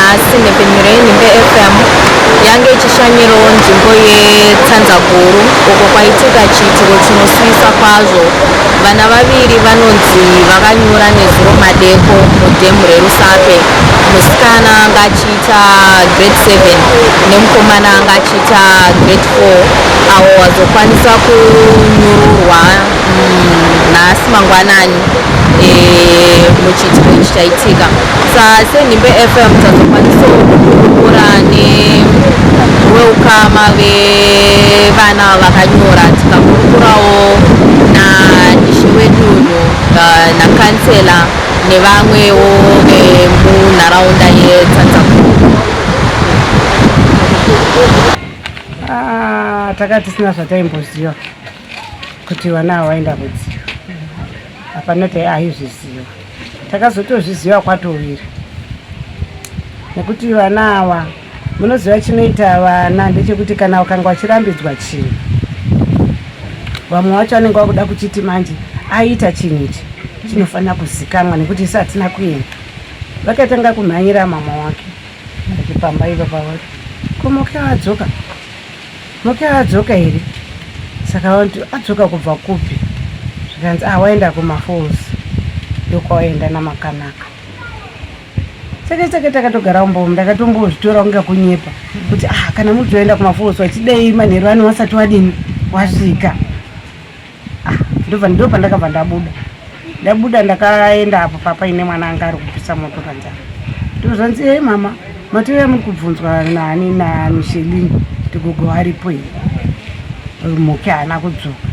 Nhasi nhepfenyuro yeNhimbe FM yange ichishanyirawo nzvimbo yeTsanzaguru uko kwaitika chiitiko chinosuwisa kwazvo. Vana vaviri vanonzi vakanyura nezuro madeko mudhemu reRusape. Musikana anga achiita grade 7 nemukomana anga achiita grade 4 avo vazokwanisa kunyururwa nhasi mangwanani e, muchiitiko ichi chaitika sa senhimbe fm tazokwanisawo kukurukura neweukama vevana vakanyora tikakurukurawo naishe wedunhu uh, nakansela nevamwewo vemunharaunda yetsanzakuru. Ah, taka tisina zvataimboziva kuti vana ava vaenda kudziva hapana tai aizviziva takazotozviziva kwatovira nekuti vana ava munoziva chinoita vana ndechekuti kana ukanga wachirambidzwa chinhu vamwe vacho vanenge vakuda kuchiti manje aita chinhu ichi chinofanira kuzikanwa nekuti isu hatina kuenda vakatanga kumhanyira mama wake achipamba ivo pavati ko moke adzoka moke adzoka here saka vanti adzoka kubva kupi zvikanzi ah waenda kumafalls ndokwawaenda namakanaka seke seke takatogara umbomu ndakatombozvitora kunge kunyepa kuti ah kana muri toenda kumafalls wachidei manheru ano wasati wadini wasvika ah ndobva ndopandakabva ndabuda ndabuda ndakaenda apo papa ine mwana anga ari kupisa moto panzara ndozvanzi e mama matouya muri kubvunzwa nani namichelin kuti gogo aripo here muke haana kudzoka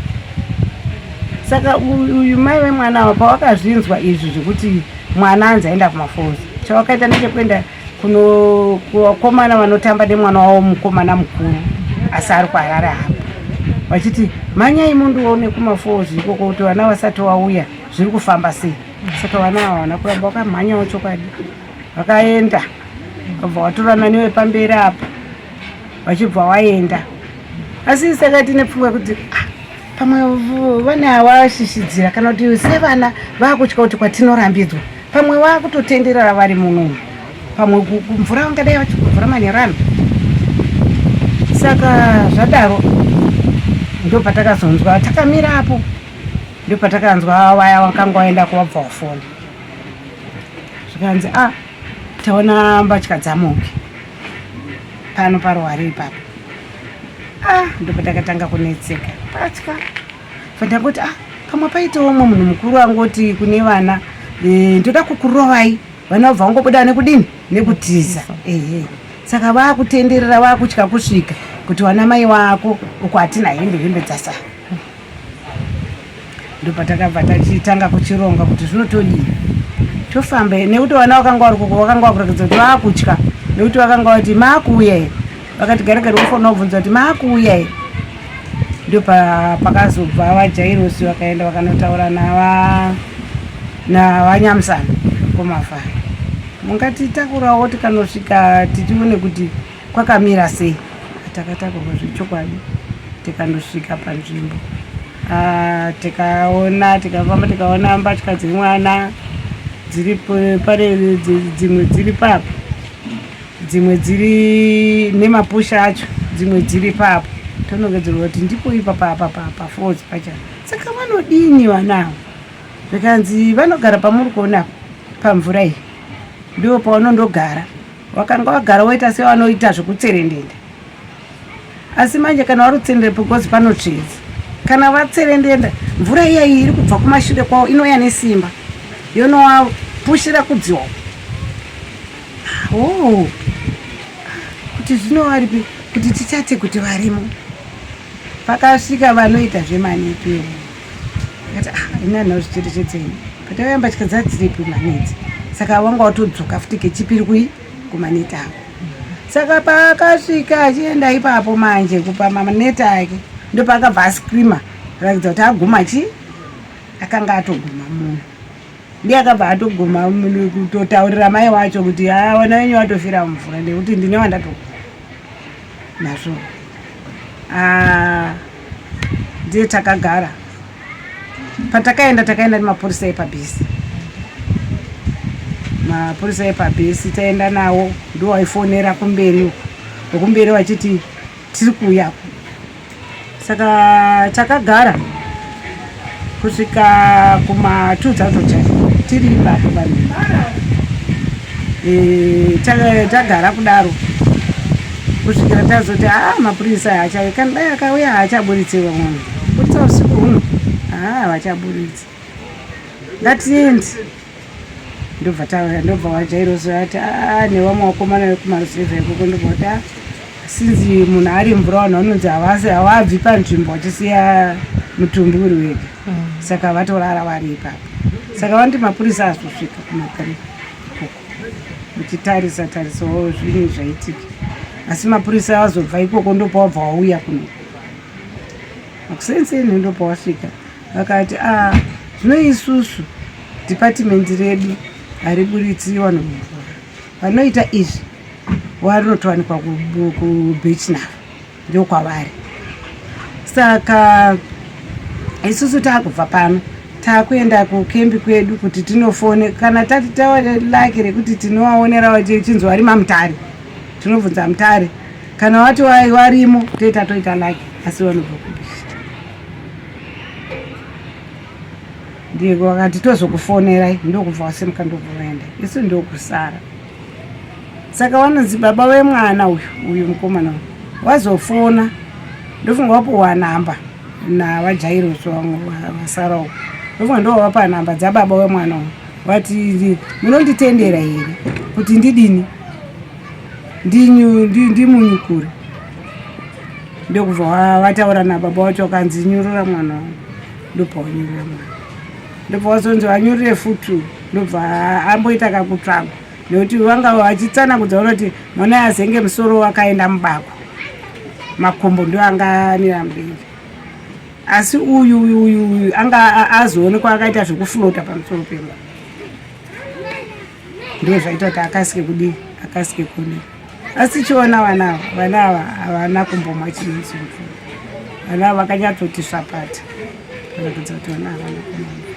saka uyu mai vemwana wa pawakazvinzwa izvi zvekuti mwana anzi aenda kumafozi chawakaita ndechekuenda kuno kuvakomana vanotamba nemwana wavo mukomana mukuru asi ari kuharare hapo vachiti manyai mundione kumafozi ikoko kuti vana vasati wauya zviri kufamba sei saka vana ava vana kuramba vakamhanyawo chokwadi vakaenda vabva watorana newepamberi apa vachibva waenda asi saka tine pfungwa kuti ah, pamwe vane awashishidzira kana kuti sevana vakutya kuti kwatinorambidzwa pamwe vakutotenderera vari muno pamwe kumvura vangadai vachikumvura manherano saka zvadaro ndopatakazonzwa takamira apo ndopatakanzwa vaya vakanga vaenda kuvabva wafona zvikanzi a ah, taona mbatya dzamoki pano paruware ipapo ah ndopatakatanga kunetseka patya pandangoti ah pamwe paitawo umwe munhu mukuru angoti kune vana eh, ndoda kukurovai vana vabva vangobuda nekudini nekutiza ehe saka vakutenderera vakutya kusvika kuti vana mai wako uko hatina hembe hembe dzasara ndopatakabva tachitanga kuchironga kuti zvinotodii tofamba nekuti vana vakanga vari koko vakanga vakuratidza kuti vakutya nekuti vakanga vati makuuya here vakati gare gare vofanira kubvunza kuti makuuya here ndopakazobva vajairosi vakaenda vakanotaura nava navanyamusana komafara mungatitakurawo tikanosvika tichione kuti kwakamira sei takatakurwa zvechokwadi tikandosvika panzvimbo ah, tikaona tikafamba tikaona mbatya dzemwana dziri pane dzimwe dziri papo dzimwe dziri nemapusha acho dzimwe dziri papo tonongedzerwa kuti ndipo ipapa apa pafalls pacha saka vanodini vana ava zvikanzi vanogara pamuri kuona pamvura iyi ndipo pavanondogara wakanga wagara woita sevanoita zvekutserendenda asi manje kana vari kutserendenda because panotsvedza kana vatserendenda mvura iya iyi iri kubva kumashure kwavo inouya nesimba yonovapushira kudziwa oh. kuti zvino varipi kuti tichati kuti varimo pakasvika vanoita zvemaneti akati ah ini handina kuzvicherechedzeni patauya mbatya dzadziripi maneti saka wanga watodzoka futi kechipiri kui kumaneti ako saka paakasvika achienda ipapo manje kupa maneti ake ndopaakabva ascreama ratidza kuti aguma chi akanga atoguma munhu ndiye akabva atoguma kutotaurira mai wacho kuti haa vana venyu vatofira mumvura nekuti ndine wandatoguma nazvo ah, ndiye takagara patakaenda takaenda nemapurisa epabhizi Mapurisa epabhesi taenda nawo ndiwo waifonera kumberi uko, wekumberi vachiti tiri kuuya. Saka takagara kusvika kuma 2 dzacho chaiko tiri ipapo vanhu. Tagara kudaro kusvikira tazoti aa mapurisa haachauyi, kana dai akauya haachaburitsi vamwe buritsa usiku huno, haa vachaburitsa, ngatiende. Ndobva tauya, ndobva waJairosi ati aa nevamwe vakomana vekumaruzevha ikoko, ndobva kuti a sinzi munhu ari mvura, vanhu vanonzi havasi havabvi panzvimbo vachisiya mutumbi uri wega. Saka vatorara vari ipapo. Saka vanoti mapurisa azosvika kumakari ikoko uchitarisa tarisawo zvinhu zvaitika, asi mapurisa azobva ikoko ndopawabva wauya kuno makusenseni, ndopawasvika vakati a zvino isusu dhipatimendi redu hariburitsi vanhu mumvura, vanoita izvi vanotowanikwa kuBirchenough, ndokwavari. Saka isusu taakubva pano taakuenda kukembi kwedu kuti tinofone, kana tati tawa laki rekuti tinovaonera chinzi vari maMutare, tinobvunza Mutare, kana wati warimo toita toita laki, asi vanobva kuBishi. Ndiko vakati tozokufonerai, ndokubva wasimuka ndobva vaenda, isu ndokusara. Saka vanonzi baba vemwana uyu, uyu mukomana uyu wazofona, ndofunga wapuwa namba navaJairosi vamwe vasara uku, ndofunga ndovapa namba dzababa wemwana uyu, vati munonditendera here kuti ndidini ndimunyukure. Ndokubva vataura nababa wacho, vakanzi nyurura mwana wangu, ndobva wanyurura mwana, ndobva wazonzi vanyurure futi, ndobva amboita kakutsvagwa nekuti vanga vachitsanangudza vanoti mwana azenge musoro wakaenda mubako, makumbo ndo anga amira mberi, asi uyu uyu uyu uyu anga azoonekwa akaita zvekuflota pamusoro pemba, ndo zvaita kuti akasike kudii, akasike kuoneka. Asi chiona vana ava, vana ava havana kumbomwa chinonzi mvura, vana ava vakanyatsoti svapata kuratidza kuti vana havana kumwa mvura.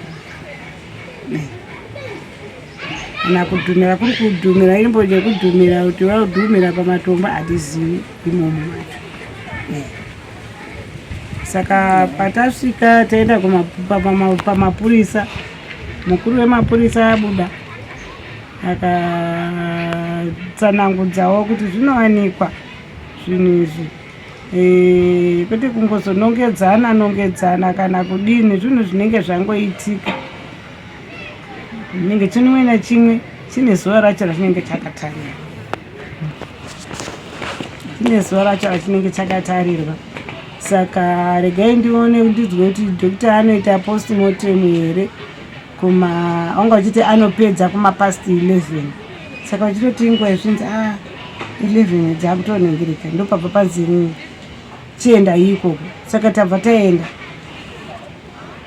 Kana kudhumira kuri kudhumira imbo yekudhumira kuti vadhumira pamatombo hatizivi imomo macho. Saka patasvika taenda pamapurisa, mukuru wemapurisa abuda akatsanangudzawo kuti zvinowanikwa zvinhu izvi, kwete kungozonongedzana nongedzana kana kudini, zvinhu zvinenge zvangoitika, zvinenge chimwe nachimwe chine zuva racho rachinenge chakatarirwa, chine zuva racho rachinenge chakatarirwa. Saka regai ndione ndidzwe kuti dhokita anoita postmortem here kuma vanga vachiti anopedza kuma past 11, saka vachitoti inguva yezvinzi a 11 dzakutoningirika, ndopabva panzi chienda ikoko. Saka tabva taenda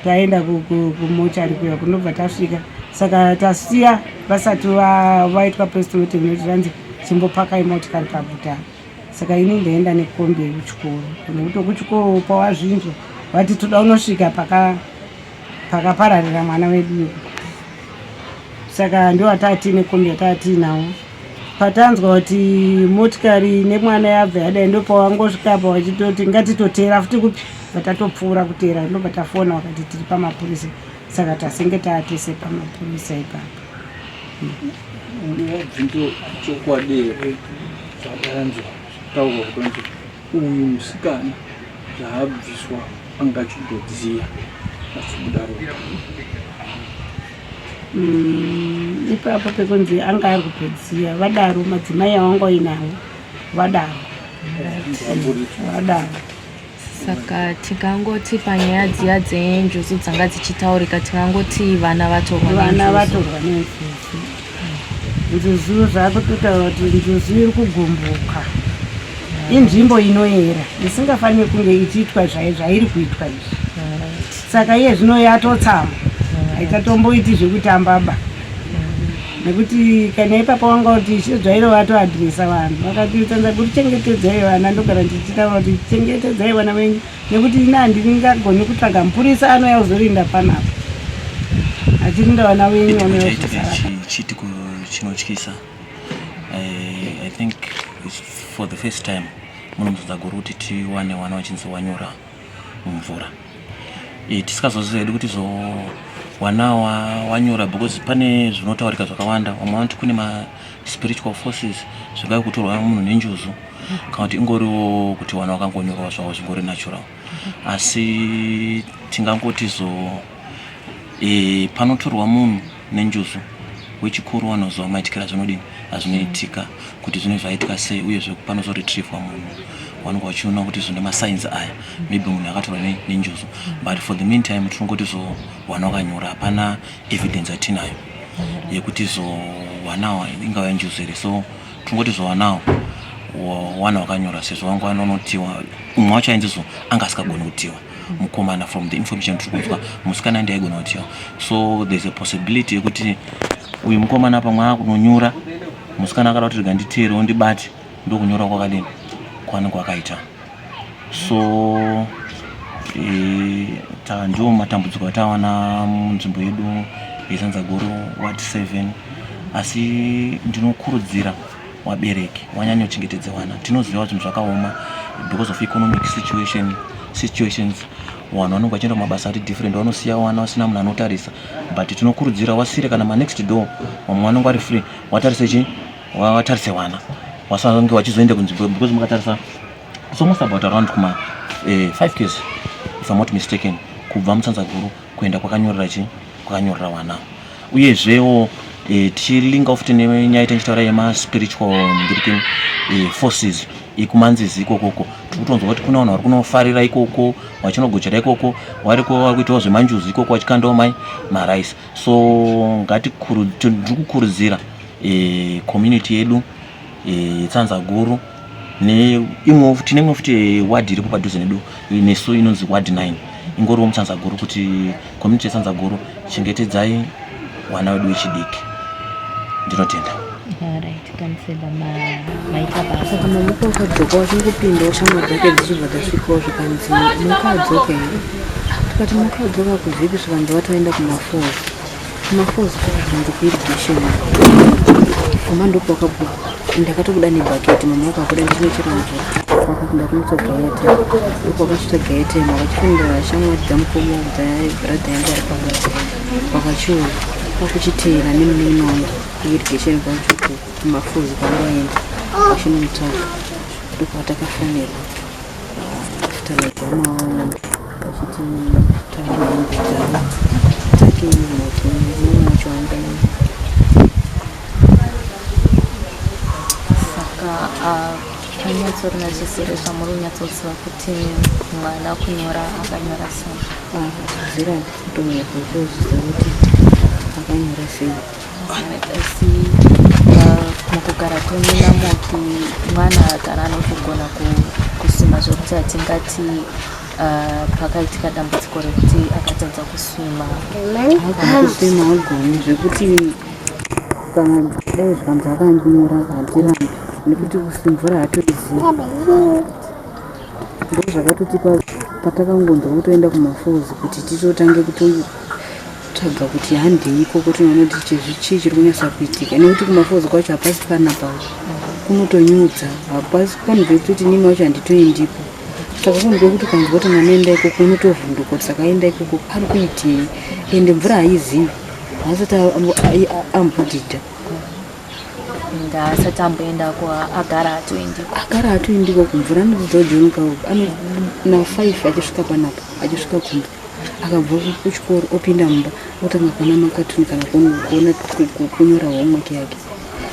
taenda kumochari kuya kunobva tasvika, saka tasiya vasati vaitwa postmortem nekuti vanzi chimbopakai motikari pabhuta. Saka ini ndaenda nekombi yekuchikoro nekuti kuchikoro pawazvinzwa vati toda unosvika pakapararira mwana wedu, saka ndo atati nekombi yatatiinawo. Patanzwa kuti motikari nemwana yabva yadai, ndopawangosvika apa vachitoti ngatitoteera futi kupi, vatatopfuura kuteera, ndobva tafona vakati tiri pamapurisa. Saka tasenge taatese pamapurisa ipapo. Wabvunzo chokwadi here zvatanzwa zvataurwa kutonzi uyu musikana zvaabviswa anga achitodziya achibuda ropa? Ipapo pekunzi anga ari kutodziya, vadaro madzimai awanga uinawo, vadaro vadaro. Saka tingangoti panyaya dziya dzenjuzu dzanga dzichitaurika, tingangoti vana vatorwa vana nenjuzu. Vatorwa nenjuzu. Njuzu zvakutotaura kuti njuzu iri kugumbuka, inzvimbo inoyera isingafaniri kunge ichiitwa zvairi kuitwa izvi. Saka iye zvino yatotsama, haichatomboiti zvekutamba ba, nekuti kana ipapo wanga kuti Ishe Dzvairo vatoadhiresa vanhu vakati tsanza kuri chengetedzai vana. Ndogara ndichitaura kuti chengetedzai vana venyu, nekuti ini handingagoni kutsvaga mupurisa anouya kuzorinda panapa achirinda vana venyu vanouya chaitika kuzosara. Chiitiko. chinotyisa. I think it's for the first time muno muZanzaguru kuti tiwane wana wachinzi wanyura mumvura. Tisikazozivi hedu kuti zo wana wanyura because pane zvinotaurika zvakawanda. Vamwe vanoti kune maspiritual forces, zvingave kutorwa munhu nenjuzu, kana kuti ingoriwo kuti wana wakangonyurwa zvavo, zvingori natural. Asi tingangoti zo panotorwa munhu nenjuzu, wechikuru wanoziva maitikiro azvinodini, azvinoitika, kuti zvinenge zvaitika sei. Uyezve panozoretrievwa munhu, vanenge vachiona kuti zvine masigns aya, maybe munhu akatorwa nenjuzu. But for the meantime tinongoti zo wana wakanyura, hapana evidence yatinayo yekuti zo wanawa ingava njuzu here. So tinongoti zo wanawo wana wakanyura, sezvo vanga vanonotiwa. Umwe wacho ainzi zo anga asikagoni kutiwa mukomana, from the information tiri kunzwa. Musikana ndiye aigona kutiwa, so there's a possibility yekuti uyu mukomana pamwe akunonyura, musikana akada kuti rega nditeerewo ndibate, ndokunyora kwakadini kwanenge kwakaita. So ndiwo matambudziko atawana munzvimbo yedu yeZanzaguru, Ward 7. Asi ndinokurudzira vabereki wanyanya kuchengetedza vana. Tinoziva zvinhu zvakaoma because of economic situations. Vanhu vanenge vachienda kumabasa ari different, vanosiya vana vasina munhu anotarisa. But tinokurudzira wasire kana manext door, vamwe vanenge vari free, watarise chi watarise vana, vasange vachizoenda kunzvimbo, because mukatarisa it's almost about around kuma 5 ks, if I'm not mistaken, kubva muTsanzaguru kuenda kwakanyorera chi kwakanyorera vana. Uyezvewo tichilinga futi nenyaya tichitaura yemaspiritual ngiriki forces ekumanzizi ikokoko, tiri kutonzwa kuti kune vanhu vari kunofarira ikoko, vachinogochera ikoko, variko vari kuitawo zvemanjuzu ikoko, vachikandawo mai marice. So ndiri kukurudzira community yedu yeTsanzaguru neimwe futi, neimwe futi ward iripo padhuze nedu nesu inonzi Ward 9, ingoriwo muTsanzaguru, kuti community yeTsanzaguru, chengetedzai vana vedu vechidiki. Ndinotenda. Right, councillor, maita basa. Saka mamuka akadzoka, wachingopindawo, shamwari dzake dzichibva dzasvikawo, zvikanzi, "Muka adzoka here?" Tikati, "Muka adzoka kuvhiki." Zvikanzi, "Wataenda kumafalls." Kumafalls zvinzi kuirrigation mama ndokwakabuda. Ndakatobuda nebhaketi, mama wakabuda, ndichinochera mvura, wakakuda kunotsvaga airtime. Ndokwakachitsvaga airtime, wakachifonera shamwari dzamukoma, dzabrother yangu ari pabasa, wakachiuya kwakuchiteera nemunin'ina wangu kuirrigation kwacho, kumafalls kwangaenda vachinomutsvaga. Ndokwatakafonerwa after like one hour vachiti taona hembe dzavo dzake, moto mumwe wacho anga. Saka panyatsorina zvisiri zvamuri kunyatsoziva kuti mwana kunyora akanyora sei? Zira kutonyatsozviziva kuti akanyora sei. Asi mukugara kwenyu naMoki, mwana kana anotogona kuswima zvokuti hatingati pakaitika dambudziko rekuti akatadza kuswima? Agona kuswima, agoni zvekuti kana dai zvikanzi akanyura hatirambi, nekuti mvura hatoizivi. Ndo zvakatotipa patakangonzwa kutoenda kumafalls kuti titotange kutotsvaga kuti handei ikoko, tinoona kuti chezvi chii chiri kunyatsa kuitika, nekuti kumafalls kwacho hapasi panapa, kunotonyudza, hapasi panhu pekutoti nini wacho handitoendipo. Saka kunhu kwekuti ukanzwa kuti mwana enda ikoko, unotovhunduka kuti saka aenda ikoko ari kuitei? Ende mvura haizivi, haasati ambodhidha. Ende asati amboendako, agara atoendiko. Agara atoendiko kumvura. Anodzidza kujonuka na5 achisvika panapa, achisvika kumba, akabva kuchikoro opinda mumba, otanga kuona makatuni kana kuona kunyora homework yake.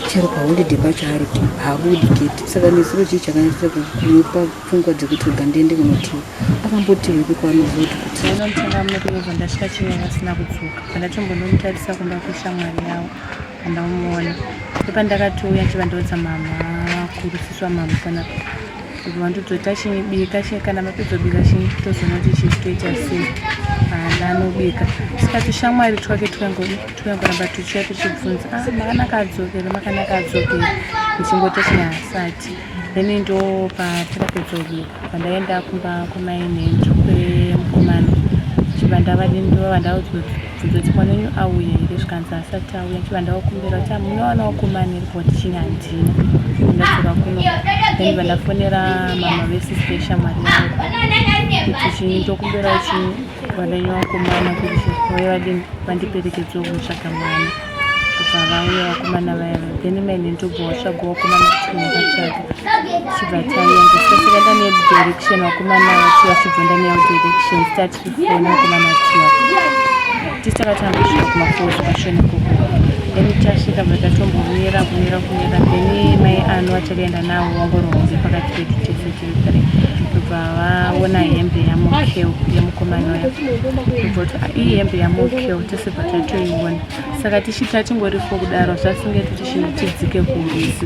Chero paholiday pacho aripo, haabudi gate. Saka nesuro chii chakanyatsa kumupa pfungwa dzekuti rega ndiende kunotiwa? Akambotiwepi kwaanoziva kuti kuti Ndinomutenga muriwo, ndasvika chine vasina kudzoka. Pandachombonomutarisa kumba kweshamwari yavo, pandamuona ndopandakatouya ndichivandaudza mama kurusiswa mama panapa. Vandodza tachibika, kana mapedza kubika chii, tozoona kuti chii toita sei. Ndanobika saka tushamwari twake twangoramba tuchiuya tuchibvunza, "Ah, Makanaka adzokere? Makanaka adzokere?" Ndichingoti chinyasati. Then ndo patakapedza kubika, pandaenda kumba kwamainhendu kwemukomana. Ndichibva ndavadini ndovava ndaudzwa bvunza kuti mwana wenyu auya here zvikanzi asati auya ndichibva ndavakumbira kuti hamuna vana vakomana here but chini handina ndadzoka kuno then bva ndafonera mama vesisi veshamwari yangu kuti chini ndokumbirawo chini vana wenyu vakomana kuti vauye vadini vandiperekedzewo kunotsvaga mwana kubva vauya vakomana vaya then maine ndobva watsvaga vakomana kuti vakatsvaga tichibva tauya ndosasikaenda nedirection vakomana vati vachibva nda nedirection start tifona vakomana tiwa tisi takatanga kusvika kumafos kwashona ikoko then tasvika bva tatombomira kumira kumira then mai ano vatakaenda navo wangorombe pakati pedu tese tiri three ndobva vaona hembe yamokeo yemukomana uya ndobva kuti ah, iyi hembe yamokeo tese bva tatoiona saka tichita tingori fo kudaro zvasingaiti kuti chinhu tidzike kurwizi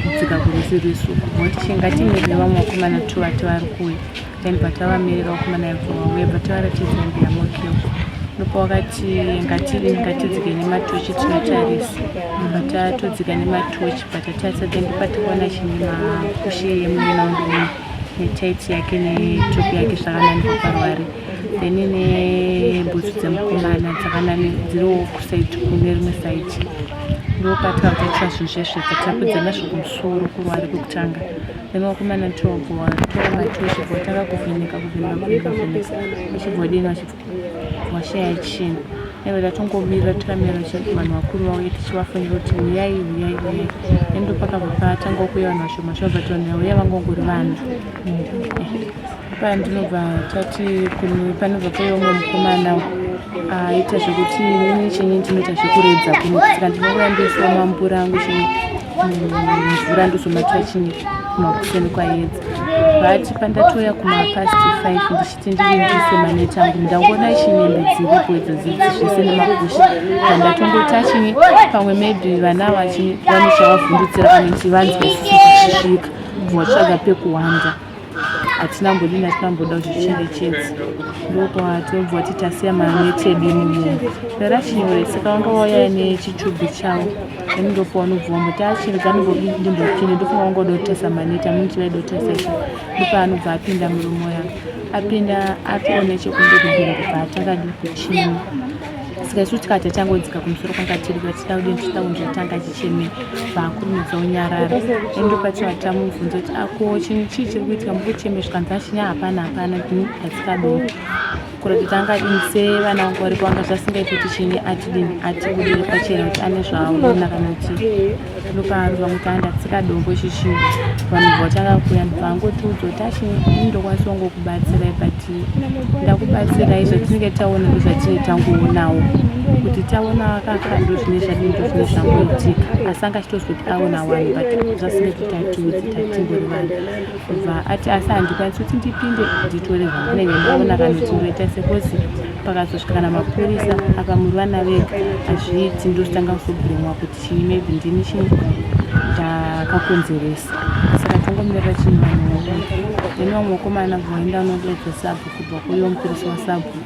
kudzika kurwizi rwisuku nokuti chinga timirire vamwe vakomana tuvati vari kuuya then patavamirira vakomana ibva vauya patavaratidza hembe yamokeo ndopawakati ngatidini ngatidzike nematochi tinotarisa patatodzika nematochi patatarisa then ndopatakaona chine makushe yemunyina wangu netaiti yake netopi yake zvakananikwa parwari then nebhutsu dzemukomana dzakanani dziriwo kusaidi kune rimwe saidi ndopatakakutatira zvinhu zvesve tatapudza nazvo kumusoro kurwari kwekutanga then vakomana tobva watora matochi bva watanga kuvheneka kuvheneka kuvheneka kuvheneka vachibva wadini vachibva washaya chinhu aiwa tatongomirira takamira vanhu vakuru vauye tichivafonera kuti uyai uyai uyai then ndopakabva patanga kuuya vanhu vashoma shoma but vanhu vauya vangongori vanhu Pandinobva tati panobva pauya umwe mukomana aita zvekuti inini chenye ndinoita zvekuredza kuno saka ndinouya ndoisiwa mambura angu chenye mvura ndozomatora chinyi kumakuseni kwayedza but pandatouya kumapast five ndichiti ndiri maneti angu ndangoona chinyembe dziripo idzo zvese nemakusha pandatongoti achinyi pamwe maybe vana vachi vane chavavhundutsira kana kuti vanzwa isusu tichisvika watsvaga pekuhwanda hatina mbodini hatina mboda kuzvicherechedza ndopatinobva ti tasiya maneti edu imomo rerachinyore saka vanga vauya nechitubhi chavo then ndopavanobva vamboti achirega ndimbopinde ndofunga vanga voda kutasa maneti amunoti vaida kutasa izvo ndopaanobva apinda murume uya apinda atoona chekumberi mberi kubva atanga kuchema saka isu tikati tangodzika kumusoro kwanga tiri vachida kudini tichida kunzwa tanga achichemei vakurumidza unyarara endo pacho tamubvunza kuti ako chinhu chii chiri kuitika mukucheme zvikanzi achinya hapana hapana atsikadoo kuratidza anga adini sevana vangu varipo anga zvasingaiti kuti chinyi atidini atibudire pachena kuti ane zvaaona kana kuti ndopaanzwa kuti andatsika dombo chichi vanhu vatanga kuuya ndobva angotiudza kuti achinyi ndokwanisa kungokubatsirai but ndakubatsirai zvatinenge taona ndozvatinenge tangoonawo kuti taona vakafa ndozvine zvadii ndozvine zvangoitika asi anga achitozoti aona wani but zvasinge kuti atiudzi tatingori vanhu kubva ati asi handikwanisi kuti ndipinde nditore zvandinenge ndaona kana kuti ndoita sekozi pakazosvika kana mapurisa apa muri vana vega hazviiti ndozotanga kuzobhuremwa kuti chii maybe ndini chii ndakakonzeresa saka tongomirira chinhu vanhu vauya then vamwe vakomana voenda unodeedza sabhuku kubva kuyo mupurisa wasabhuku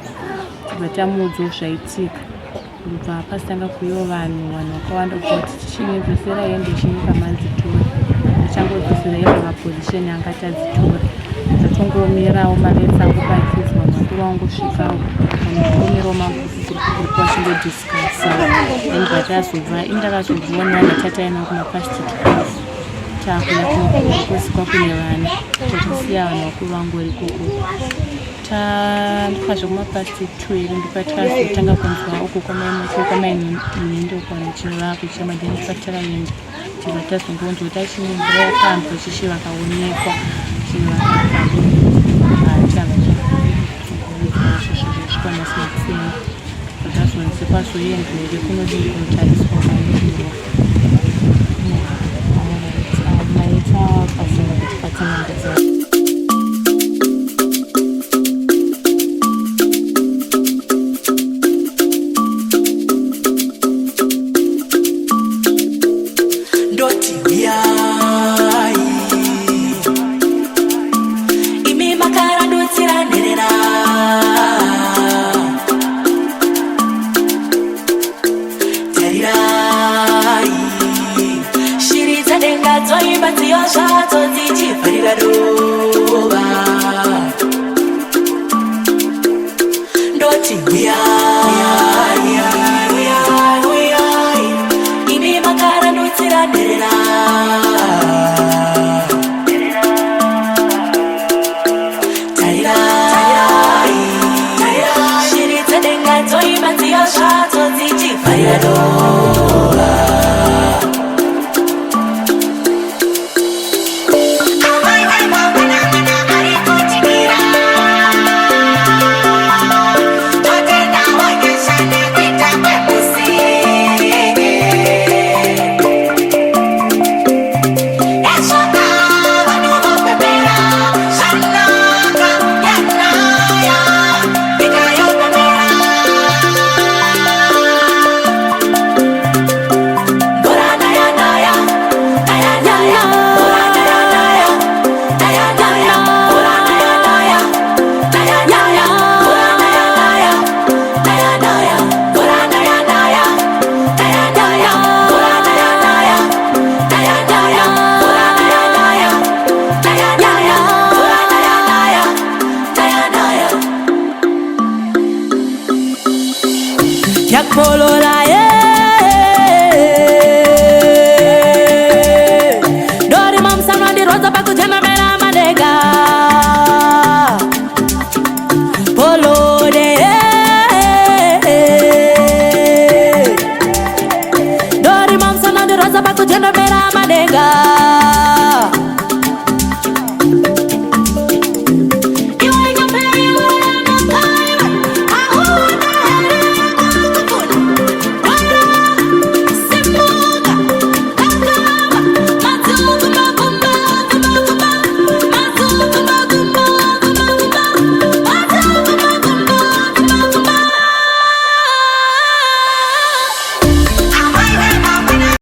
tibva tamuudzawo zvaitika ndobva pasitanga kuuyawo vanhu vanhu vakawanda kubva kuti tichinedzosera hembe chinyi pamanzitora tichangodzosera hembe maposition anga tadzitora tatongomirawo manetsi angu pakidzwa vakuru vangosvikawo vanhu vangomirawo magurupu vachingodiscasa and vatazobva indakazobviwa nevanhu vatataina kumapast 12 takuya kunokusi kwakune vana tatosiya vanhu vakuru vangori koko tandikwa zvekumapast two here ndopatazotanga kunzwa uko kwamai kwamai nhendo kwanochino vakuchema then ndopatakaenda tibva tazongonzwa kuti achine mvura yakambwa chichi vakaonekwa chii vakakwanisa zvazonzi kwazoendwa here kunodii kunotariswa kwaidiwa maita pafunga kuti patsanangudzira ndoti huyai imi makarandutsira nherera tarirai shiri dzedenga dzoimba nziyo zvadzo dzichibvarira dova Ndoti uyai, uyai, uyai, imi makarandutsira nherera.